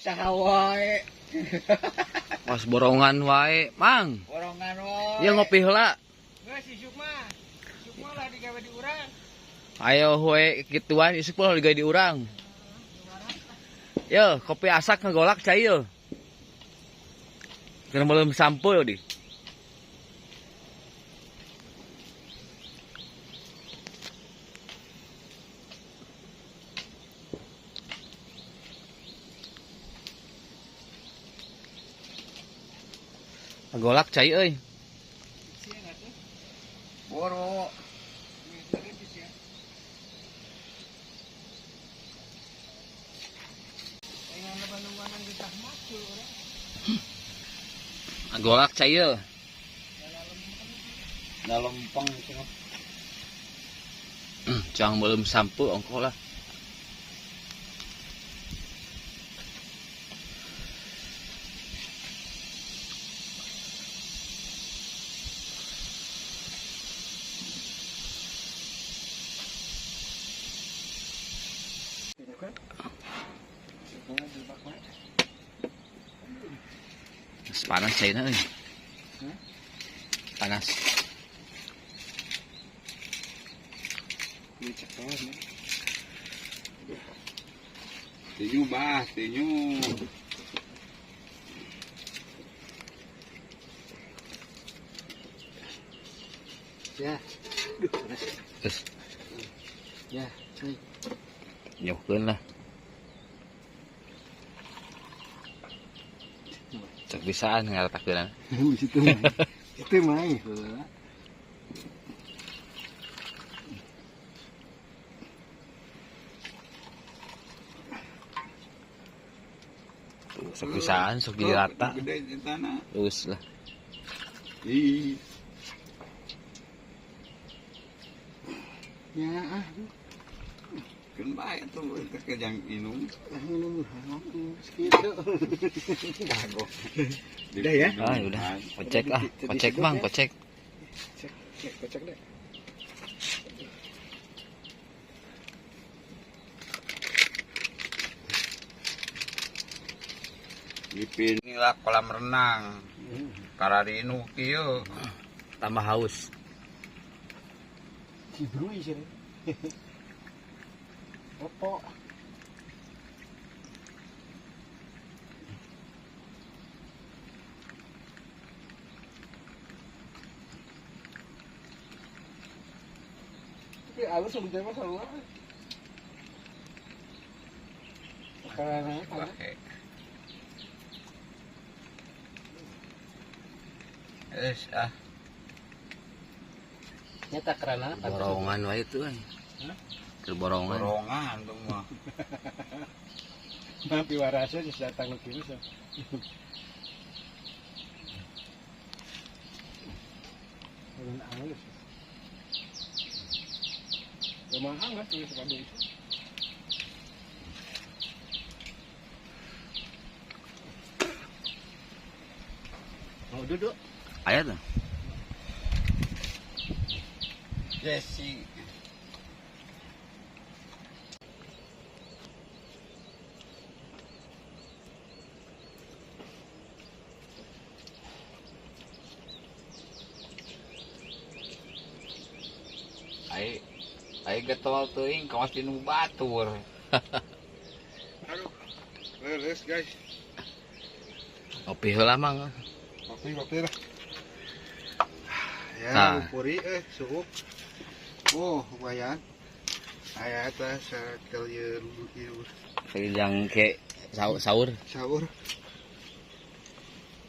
Saha wae. Pas borongan wae, Mang. Borongan wae. Ieu ngopi heula. Geus isuk mah. Isuk mah lah digawe di urang. Ayo we kituan isuk mah digawe di urang. Yo, kopi asak ngegolak cai yo. Kena belum sampul di. Ngegolak cai euy. Boro. Golak cai euy. Da lempeng cenah. Jangan belum sampu ongkoh lah. Panas caina euy. Panas. Tinyu bah, tinyu. Ya. Duh, panas. Terus Ya, cuy. nyokeun lah. Cek bisaan ngaratakeun. Itu mah. Itu mah. Tuh, sok bisaan sok jadi rata. Gede di tanah. Terus lah. Ih, Ya, ah. keun bae tuh teh kejang inung. Minum segitu. Kagok. Udah ya? Ah, udah. Kocek ah, kocek Bang, kocek. Cek, cek, kocek deh. Dipin inilah kolam renang. Kararinu kieu. Tambah haus. Cibrui sih. Opo. Tapi alus sebetulnya mah sarua. Karena Pakai. Es ah, nyata karena Borongan wae itu kan. Keur borongan. borongan tuh mah. Mampi warasnya geus datang nu kieu so. Ulun alus. Lumayan hangat tuh sekali itu. Mau duduk? Aya tuh. Jesse. Ai ai getol teuing kawas dinu batur. Aduh. Leres guys. Ngopi heula Mang. Kopi kopi lah. Ya, Nah. puri suuk. Oh, lumayan. Aya eta sakel ieu Yang ke sahur. sahur.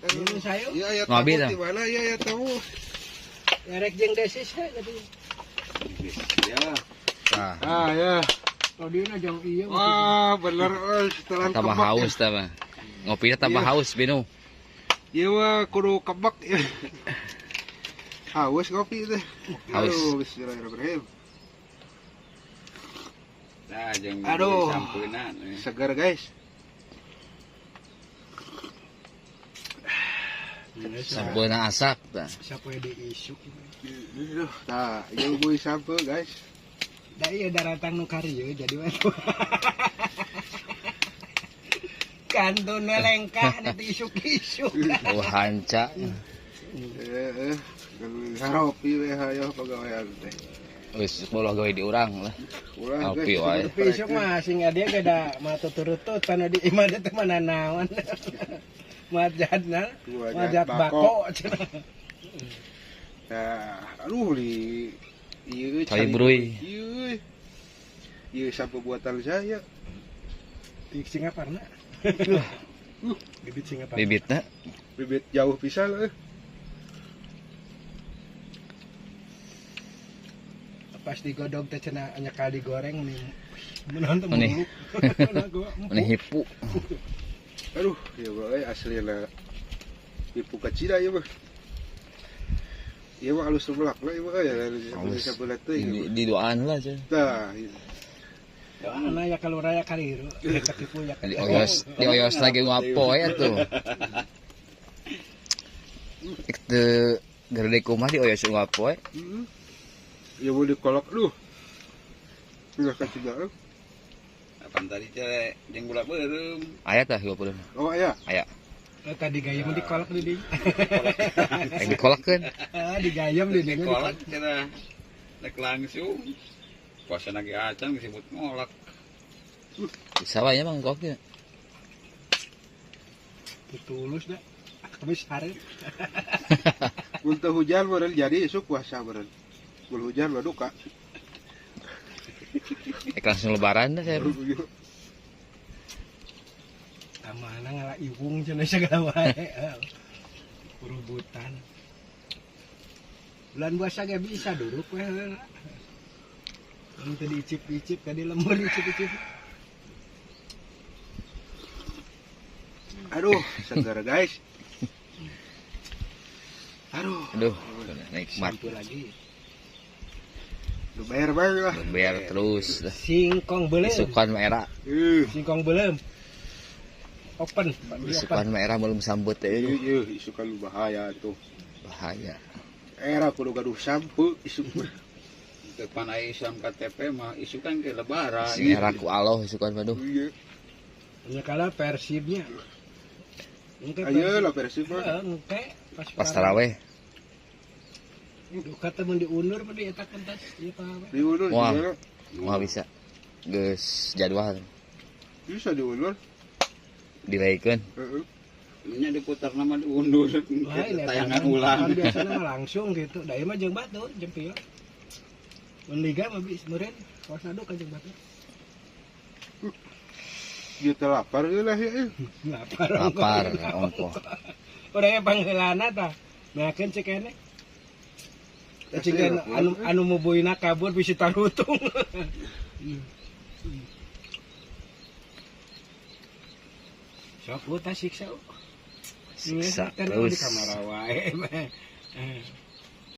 Minum sayur? Iya, ya Ngopi tamu dah. di mana? Iya, ya tamu. Ngerek jeung desis he jadi. Ya. Nah, Ah, ya. Kalau dia na jauh iya. Wah, bener setelan tambah kebak. haus tambah. Ngopinya tambah Iya. haus Binu. Iya mah kudu kebak ya. Haus kopi teh. Haus. Aduh, bismillahirrahmanirrahim. Nah, jeung Aduh. sampeunana. Segar guys. Sampeuna asak tah. Siapa yang diisuk? Aduh, nah, ieu bui sampe guys. Da iya daratang nu karieu jadi mah. Kantun lengkah nanti isuk-isuk. Oh hanca. Eh, haropi we hayo pagawean teh. Wis bolos gawe di urang lah. Ulah Api wae. Tapi isuk mah sing adia ge da matuturutut panu di imah teh mana naon. Majadna, majat bako cenah. Nah, aduh di ieu Cai bruy. Ieu. Ieu sampo buatan saya. Di Singaparna. Bibit Singaparna. Bibitna Bibit jauh pisan euy. Pas digodog teh cenah nyekal digoreng nih. Menahan teh Meni. muluk. meni hipu. Aduh, ieu mah euy aslina. Ipu kacida ieu mah. Ieu mah alus seblak lah ieu mah euy. Alus. Sabeula teuing. Di doaan lah cenah. Tah, ieu. Doana ya kalau raya kaliru, ketipu ya. Di oyos, di oyos lagi ngapo ya tuh. Itu gede kumah di oyos ngapo ya. Heeh. Ieu mah dikolok aduh. Udah kacida euy. Apaan tadi teh jeung gula beureum. Aya tah 20. Oh aya. Aya. Oh, tadi gayem dikolak di dinya. Eh dikolakkeun. Ah, digayem di dinya. Dikolak cenah. Rek langsung. Puasa lagi acan disebut ngolak. Bisa wae mah ngolaknya. Tulus dah. Kemis hari. Mun teu hujan meureun jadi isuk puasa meureun. Mun hujan mah duka. Eh langsung lebaran dah saya. Tamana ngala iwung cenah segala wae. Urubutan. Bulan puasa ge bisa duduk we. Mun teu diicip-icip ka di lembur icip-icip. Aduh, segar guys. Aduh, Aduh, nikmat. Sampai lagi. udah bayar banget lah. Bayar terus dah. Singkong beuleum. Isukan mah era. Ih, Singkong beuleum. Open, Pak. Di open. Isukan mah era belum sambut teh. iya, iya, isukan lu bahaya tuh. Bahaya. Era kudu gaduh sampo isuk mah. Depan aya Islam KTP mah isukan ke lebaran. Sing era ku Allah isukan mah duh. Iya. Nya kalah Persibnya. Engke Ayo lah Persib mah. Heeh, engke pas Pas taraweh. Duka teh mun diundur mah di eta pentas ieu taraweh. Diulur Wah. juga. Wah bisa. Geus jadwal Bisa diulur. dilaikeun. Heeh. Nya diputar nama diundur. Lain eta Tayangan kan. ulang. Kan biasana mah langsung gitu. Da ieu mah jeung batur jeung pio. Mun liga mah bisa meureun kaos duka jeung batur. Ieu teh lapar euy lah ya. Lapar. Lapar ongkoh. Urang ge pangheulana tah. Meakeun cek keneh. Cek anu anu mubuyna kabur bisi tarutung. Sok tah siksa. Siksa Kan terus. di kamar wae.